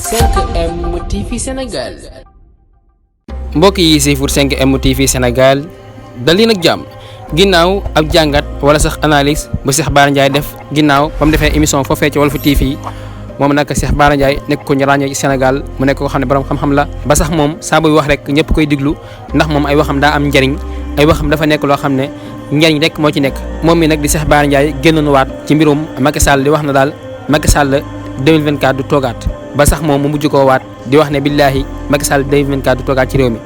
5M TV Sénégal. mbokk yi siifur 5M TV Sénégal dal leen ak jàmm ginnaaw ab jàngat wala sax analyse bu Cheikh Bara Ndiaye def ginnaaw ba mu defee émission foofee ci Walf TV moom nag Cheikh Bara Ndiaye nekk ko ñu ràññee ci Sénégal mu nekk koo xam ne borom xam-xam la ba sax moom saa buy wax rek ñëpp koy diglu ndax moom ay waxam daa am njariñ ay waxam dafa nekk loo xam ne njariñ rek moo ci nekk moom mi nag di Cheikh Bara Ndiaye génnoon waat ci mbirum Macky Sall di wax na daal Macky Sall 2024 du toogaat ba sax moom mu mujj koo waat di wax ne billaahi Macky Sall 2024 du toogaat ci réew mi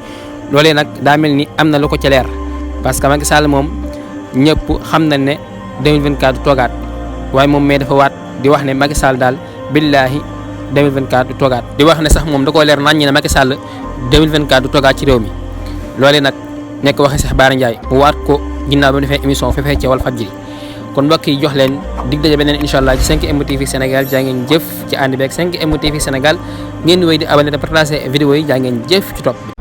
loolee nag daa mel ni am na lu ko ci leer parce que Macky Sall moom ñëpp xam nañ ne 2024 du toogaat waaye moom mais dafa waat di wax ne Macky Sall daal billaahi 2024 du toogaat di wax ne sax moom da koo leer nañ ne Macky Sall 2024 du toogaat ci réew mi loolee nag nekk waxe Cheikh Bara Ndiaye mu waat ko ginnaaw ba mu defee émission fefee ci Walfadjri kon mbokk yi jox leen dig daje beneen incha allah ci 5M TV Sénégal jaa ngeen jëf ci ànd beeg 5M TV Sénégal ngeen di wéy di abonné te partager vidéo yi jaa ngeen jëf ci topp bi.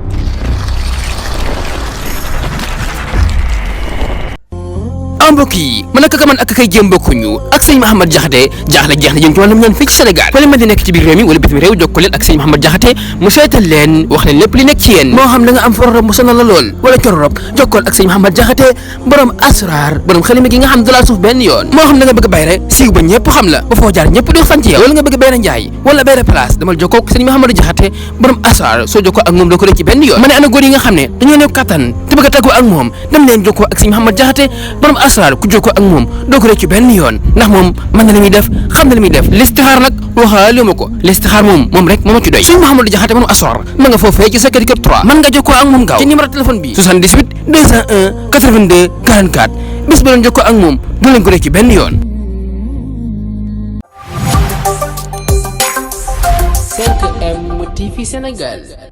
mbokk yi man ak man ak kay jéem bokkuñu ak sëñ Mouhamed Diakhaté jaaxle jeex na jëm ci wàllum ñaan fii ci Sénégal wala ma di nekk ci biir réew mi wala bitim réew jokkoo leen ak sëñ Mouhamed Diakhaté mu seetal leen wax leen lépp li nekk ci yéen moo xam da nga am fororop mu sonal la lool wala cororop jokkool ak sëñ Mouhamed Diakhaté borom asrar borom xalima gi nga xam dalaa suuf benn yoon moo xam da nga bëgg bayre siiw ba ñëpp xam la ba foo jaar ñëpp di fan ci yow wala nga bëgg bayre njaay wala bayre place damal jokkoo ak sëñ Mouhamed Diakhaté borom asrar soo jokkoo ak moom doo ko rëcc ci benn yoon ma ne ana góor yi nga xam ne dañoo néew kattan te bëgg a tàggoo ak moom dem leen jokkoo ak sëñ Mouhamed Diakhaté borom asrar ku jokkoo ak moom doo ko rëcc benn yoon ndax moom mën na li muy def xam na li muy def listixaar nag waxaale ma ko listixaar moom rek moo ma ci doy sëñ Mouhamadou Diakhaté moom asor ma nga foofee ci sa kër 3 mën nga jokkoo ak moom gaaw ci numéro téléphone bi 78 201 82 44 bis ba doon jokkoo ak moom doo leen ko rëcc benn yoon. 5M TV Sénégal.